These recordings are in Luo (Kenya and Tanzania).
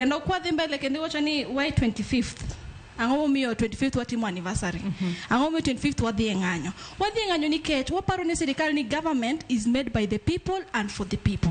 Kendo kwadhi mbele kendo iwacho ni why 25th? Ang'o momiyo 25th watimo anniversary? Ang'o momiyo 25th wadhi e ng'anyo? Wadhi e ng'anyo nikech waparo ni sirikal ni government is made by the people and for the people.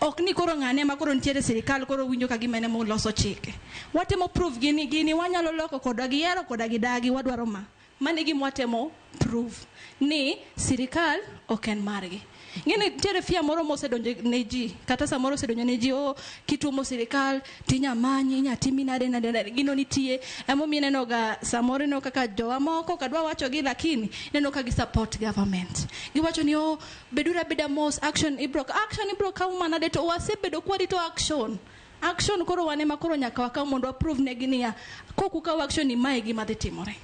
Ok ni koro ng'ane ema koro nitiere sirikal koro winjo ka gima en ema oloso chike. Watemo prove gini gini wanyalo loko koda gihero koda gidagi wadwaro ma. Mano e gima watemo prove ni sirikal ok en margi. Ng'eni nitiere fear moro mosedonjo ne ji kata samoro osedonjo ne ji oh, kituomo sirikal tinya manyi inya timi nade nade nade gino nitie emomiyo ineno ga samoro ineno kaka jowa moko ok adwa wacho gi lakini ineno ka gi support government giwacho ni oh, beduru abeda mos action ibro action ibro kaw manade to wasebedo kwarito action action koro wan ema koro nyaka wakaw mondo waprove negi niya kok ukaw action ni mae gima dhi timore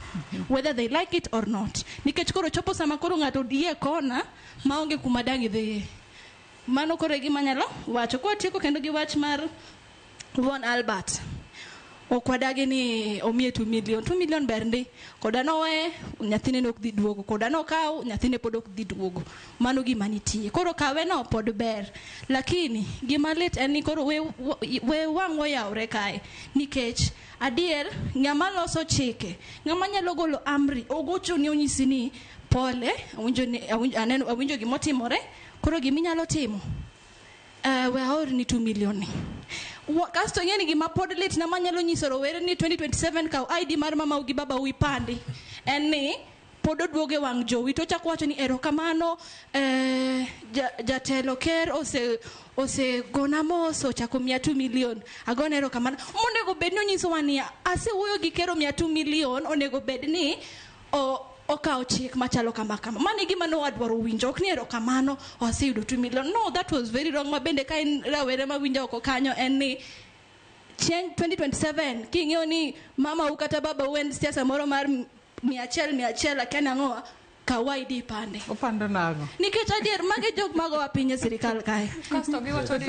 whether they like it or not nikech koro chopo sama koro ng'ato yie kona maonge kuma dang' idhiye mano koro e gima anyalo wacho kwatieko kendo gi wach mar wuon Albert ok wadagi ni omiye 2 million 2 million ber ndi koda nowe nyathine ne ok dhi duogo koda nokaw nyathine pod ok dhi duogo mano gima nitie koro kawe no pod ber lakini gima lit en ni koro we, we wang' oyawre kae nikech adier ng'ama loso chike ng'ama nyalo golo amri ogochoni onyisi ni pole awinjo ni awinjo, aneno awinjo gimotimore koro giminyalo timo we aorni 2 million ni kasto ing'e ni gima pod lit na manyalo nyiso rowere ni 2027 kaw ID mar mamau gi babau ipandi en ni pod oduogo e wang' jowi to ochako wacho ni erokamano eh, jatelo ker ose osegona mos ochako miya 2 million agone erokamano monego bed ni onyisowa niya asewuoyo gi ker omiya 2 million onego bed ni o, okawo chik machalo kama kama mano e gima ne wadwaro winjo ok ni erokamano waseyudo 2 million no that was very wrong ma bende ka in rawere mawinjo oko kanyo en ni chieng' 2027 king'eyo ni mamau kata babau en siasa moro mar 100 100 akia nang'owa kaw ID ipande Opando nang'o? nikech adier magi jok magowa piny e sirikal kae Kasto giwacho ni